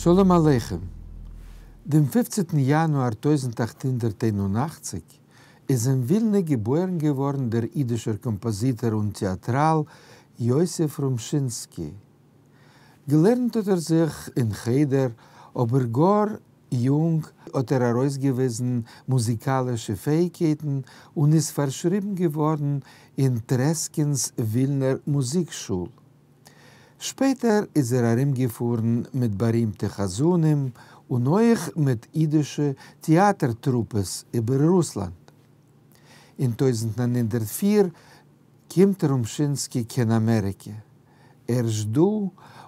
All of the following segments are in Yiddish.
שלום עליכם. דעם פופצנטן יאנואר 1881 איז אין ווילנע געבוירן געווארן דער אידישער קאמפאזיטאר און טעאטראל יוסף רומשינסקי. געלערנט האט ער זיך אין חדר, אבער גאר יונג האט ער ארויסגעוויזן מוזיקאלישע פעאיגקייטן און איז פארשריבן געווארן אין טרעסקינ'ס ווילנער מוזיק שול. שפעטער איז ער ארומגעפארן מיט בארימטע חזנים און אויך מיט אידישע טעאטער טרופעס איבער רוסלאנד. אין 1904 קומט רומשינסקי קיין אמעריקע. ערשט דא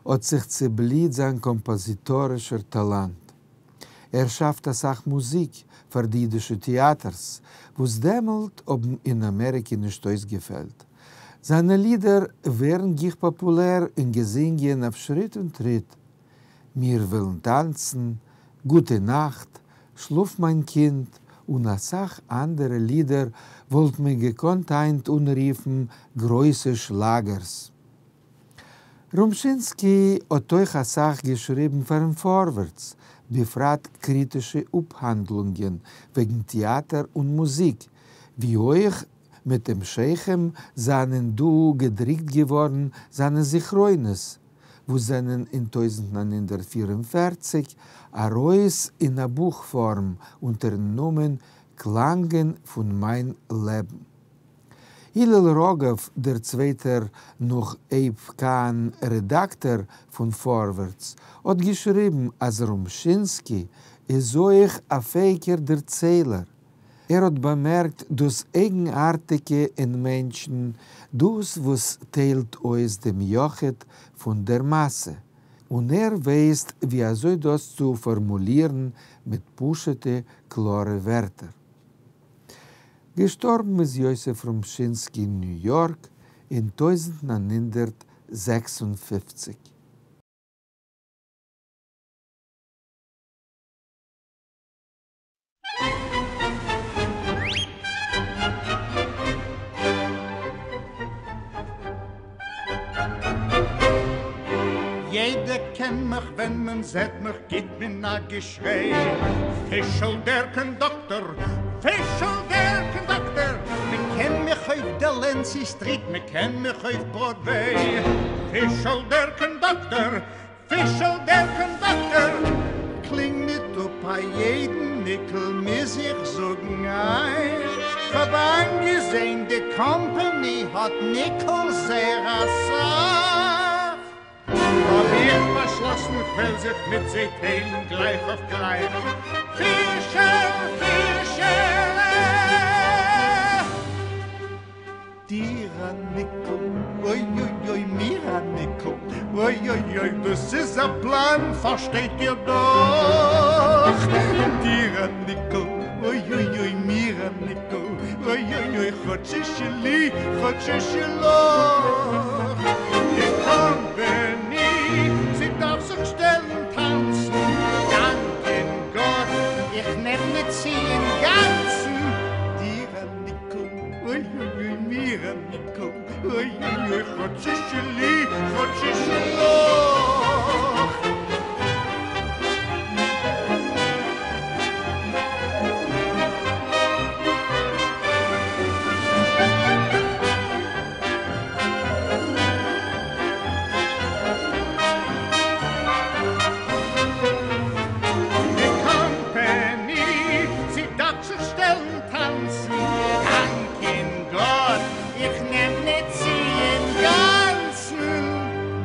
האט זיך צעבליט זיין קאמפאזיטארישער טאלאנט. ער שאפט אסאך מוזיק פאר די אידישע טעאטערס, וואס דעמאלט האבן אין אמעריקע נישט אויסגעפעלט. זיינע לידער ווערן גיך פאפולער און געזינגען אויף שריט און טריט. מיר ווילן טאנצן, גוטע נאכט, שלאף מיין קינד, און אסאך אנדערע לידער וואלט מען געקאנט היינט אנרופן גרויסע שלאגערס. רומשינסקי האט אויך אסאך געשריבן פארן פארווערטס, בפרט קריטישע אפהאנדלונגען וועגן טעאטער און מוזיק, ווי אויך מיט המשכים זענען דא געדריקט געווארן זיינע זכרונות, וואס זענען אין 1944 ארויס אין א בוך פארם אונטערן נאמען קלאנגען פון מיין לעבן. הלל ראגאוו, דער צווייטער נאך אייב קאהן רעדאקטאר פון פארווערטס, האט געשריבן אז רומשינסקי איז אויך א פעאיגער דערציילער. ער האט באמערקט דאס אייגנארטיגע אין מענטשן, דאס וואס טיילט אויס דעם יחיד פון דער מאסע, און ער ווייסט ווי אזוי דאס צו פארמולירן מיט פשוט'ע קלארע ווערטער. געשטארבן איז יוסף רומשינסקי אין ניו יארק אין 1956. יעדער קען מיך, ווען מען זעט מיך גיט מען א געשריי, פישל דער קאנדאקטער, פישל דער קאנדאקטער, מען קען מיך אויף דעלענסי סטריט, מען קען מיך אויף בראדוועי, פישל דער קאנדאקטער, פישל דער קאנדאקטער, קלינג ניט אפ א יעדן ניקל מוז איך זאגן אייך, כ'האב איינגעזען די קאמפעני האט ניקלס זייער אסאך, האב איך באשלאסן כ'וועל זיך מיט זיי טיילן גלייך אויף גלייך, פישל פישעלע. דיר א ניקל, אוי אוי אוי מיר א ניקל, אוי אוי אוי דאס איז א פלאן פארשטייט איר דאך, דיר א ניקל, אוי אוי אוי מיר א ניקל, אוי אוי אוי כאטש איז שלי כאטש איז שלך, די קאמפעני זי דארף זיך שטעלן טאנצן, דאנקען גאט איך נעם ניט צו אינגאנצן, דיר א ניקל, אוי אוי אוי מיר א ניקל, אוי אוי אוי כאטש איז שלי כאטש איז שלך. די קאמפעני זי דארף זיך שטעלן טאנצן, דאנקען גאט איך נעם ניט צו אינגאנצן.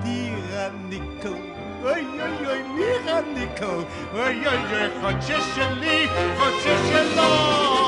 דיר א ניקל, אוי אוי אוי מיר א ניקל, אוי אוי אוי כאטש איז שלי כאטש איז שלך.